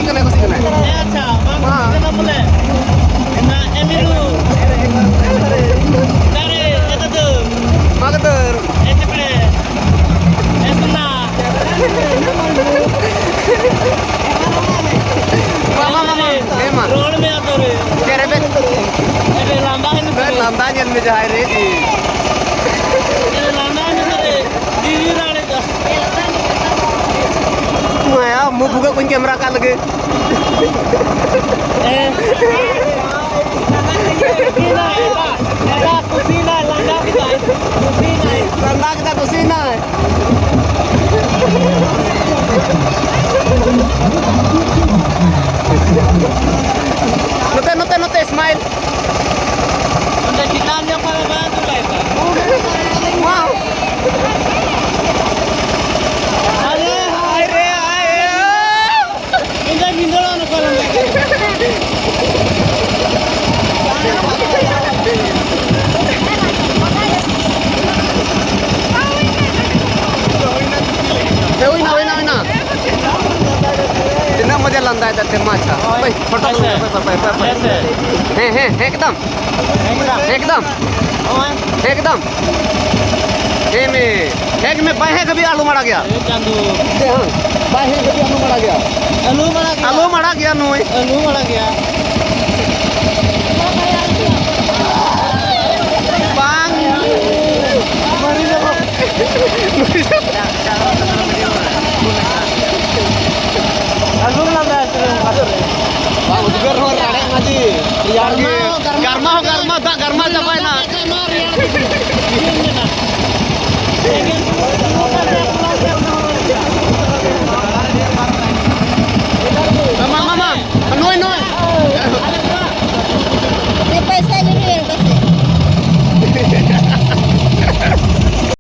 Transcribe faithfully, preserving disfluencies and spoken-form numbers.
ᱠᱟᱱᱟᱭ, ᱠᱩᱥᱤ ᱠᱟᱱᱟᱭ᱾ ᱦᱮᱸ, ᱟᱪᱪᱷᱟ, ᱵᱟᱝ ᱢᱟ᱾ ᱠᱩᱥᱤ ᱠᱟᱱᱟ ᱵᱚᱞᱮ᱾ ᱮᱱᱟ, ᱮᱢᱤᱨᱩ᱾ ᱫᱟᱨᱮ, ᱮᱛᱚᱫᱩ᱾ ᱢᱟᱜᱫᱟᱹᱨ᱾ ᱮᱪᱯᱲᱮ᱾ ᱮᱥᱱᱟ᱾ ᱢᱟ, ᱢᱟ, ᱢᱟ, ᱢᱟ᱾ ᱦᱮᱸ, ᱢᱟ᱾ ᱨᱚᱲ ᱢᱮ ᱟᱫᱚ ᱨᱮ᱾ ᱪᱮᱫ ᱨᱮᱵᱮᱱ? ᱮ, ᱞᱟᱸᱫᱟ ᱦᱮᱱ ᱦᱮᱸ, ᱞᱟᱸᱫᱟ ᱧᱮᱞ ᱢᱮ ᱡᱟᱦᱟᱸᱭ ᱨᱮ᱾ ᱮ, ᱞᱟᱸᱫᱟ ᱦᱮᱱ ᱨᱮ᱾ ᱡᱤᱣᱤ ᱨᱟᱲᱮ ᱫᱚ᱾ ᱢᱟᱭᱟ, ᱢᱩ ᱵᱷᱩᱜᱟᱹᱜ ᱠᱚᱧ ᱠᱮᱢᱨᱟ ᱠᱟᱜ ᱞᱮᱜᱮ᱾ ᱮ᱾ ᱠᱩᱥᱤᱭᱮᱱᱟᱭ, ᱮᱴᱟᱜ, ᱮᱴᱟᱜ ᱠᱩᱥᱤᱭᱮᱱᱟᱭ, ᱞᱟᱸᱫᱟ ᱠᱮᱫᱟᱭ, ᱠᱩᱥᱤᱭᱮᱱᱟᱭ᱾ ᱞᱟᱸᱫᱟ ᱠᱮᱫᱟ, ᱠᱩᱥᱤᱭᱮᱱᱟᱭ᱾ ᱱᱚᱛᱮ, ᱱᱚᱛᱮ, ᱱᱚᱛᱮ, smile᱾ ᱚᱸᱰᱮ ᱪᱮᱛᱟᱱ ᱧᱚᱜ ᱠᱷᱚᱱ ᱵᱟᱝ ᱫᱩᱞᱟᱭ ᱠᱟᱱᱟ᱾ ᱟᱨᱮ, ᱦᱟᱭ ᱨᱮ, ᱦᱟᱭ ᱨᱮ᱾ ᱤᱧ ᱫᱚ ᱵᱷᱤᱸᱫᱟᱹᱲ ᱚᱱᱟ ᱠᱚᱨᱮ ᱢᱮᱱᱟᱜ ᱠᱟᱫᱟ᱾ ᱦᱮᱸ, ᱦᱩᱭᱱᱟ, ᱦᱩᱭᱱᱟ, ᱦᱩᱭᱱᱟ᱾ ᱛᱤᱱᱟᱹᱜ ᱢᱚᱡᱟ ᱞᱟᱸᱫᱟᱭ ᱫᱟ ᱛᱮ, ᱢᱟ ᱟᱪᱪᱷᱟ᱾ ᱦᱳᱭ᱾ ᱯᱟᱭ, ᱯᱷᱳᱴᱳ ᱦᱮᱸ ᱥᱮ᱾ ᱯᱟᱭ, ᱯᱟᱭ, ᱯᱟᱭ, ᱯᱟᱭ᱾ ᱦᱮᱸ ᱥᱮ᱾ ᱦᱮᱸ, ᱦᱮᱸ, ᱮᱠᱫᱚᱢ᱾ ᱮᱠᱫᱚᱢ᱾ ᱮᱠᱫᱚᱢ᱾ ᱦᱳᱭ᱾ ᱮᱠᱫᱚᱢ᱾ ᱦᱮᱸ ᱢᱮ᱾ ᱦᱮᱸ ᱢᱮ, ᱵᱟᱭ ᱦᱮᱡ ᱦᱟᱹᱵᱤᱡ ᱟᱞᱚᱢ ᱟᱲᱟᱜᱮᱭᱟ᱾ ᱮ ᱪᱟᱸᱫᱩ᱾ ᱪᱮᱫ ᱦᱚᱸ? ᱵᱟᱭ ᱦᱮᱡ ᱦᱟᱹᱵᱤᱡ ᱟᱞᱚᱢ ᱟᱲᱟᱜᱮᱭᱟ᱾ ᱟᱞᱚᱢ ᱟᱲᱟᱜᱮᱭᱟ᱾ ᱟᱞᱚᱢ ᱟᱲᱟᱜᱮᱭᱟ ᱱᱩᱭ᱾ ᱟᱞᱚᱢ ᱟᱲᱟᱜᱮᱭᱟ᱾ ᱵᱟᱝ᱾ ᱟᱞᱚᱢ ᱞᱟᱸᱫᱟᱭᱟ ᱥᱮ ᱱᱚᱝᱠᱟ ᱫᱚ᱾ ᱵᱟᱝ, ᱩᱫᱽᱜᱟᱹᱨ ᱦᱚᱸ ᱨᱟᱲᱮᱡ ᱢᱟᱹᱡᱷᱤ, ᱨᱮᱭᱟᱲ ᱜᱮ᱾ ᱜᱟᱨᱢᱟ ᱦᱚᱸ ᱜᱟᱨᱢᱟ᱾ ᱜᱟᱨᱢᱟ ᱦᱚᱸ ᱜᱟᱨᱢᱟ, ᱫᱟᱜ ᱜᱟᱨᱢᱟ ᱪᱟᱵᱟᱭᱮᱱᱟ᱾ ᱜᱟᱨᱢᱟ ᱨᱮᱭᱟᱲ ᱜᱮ᱾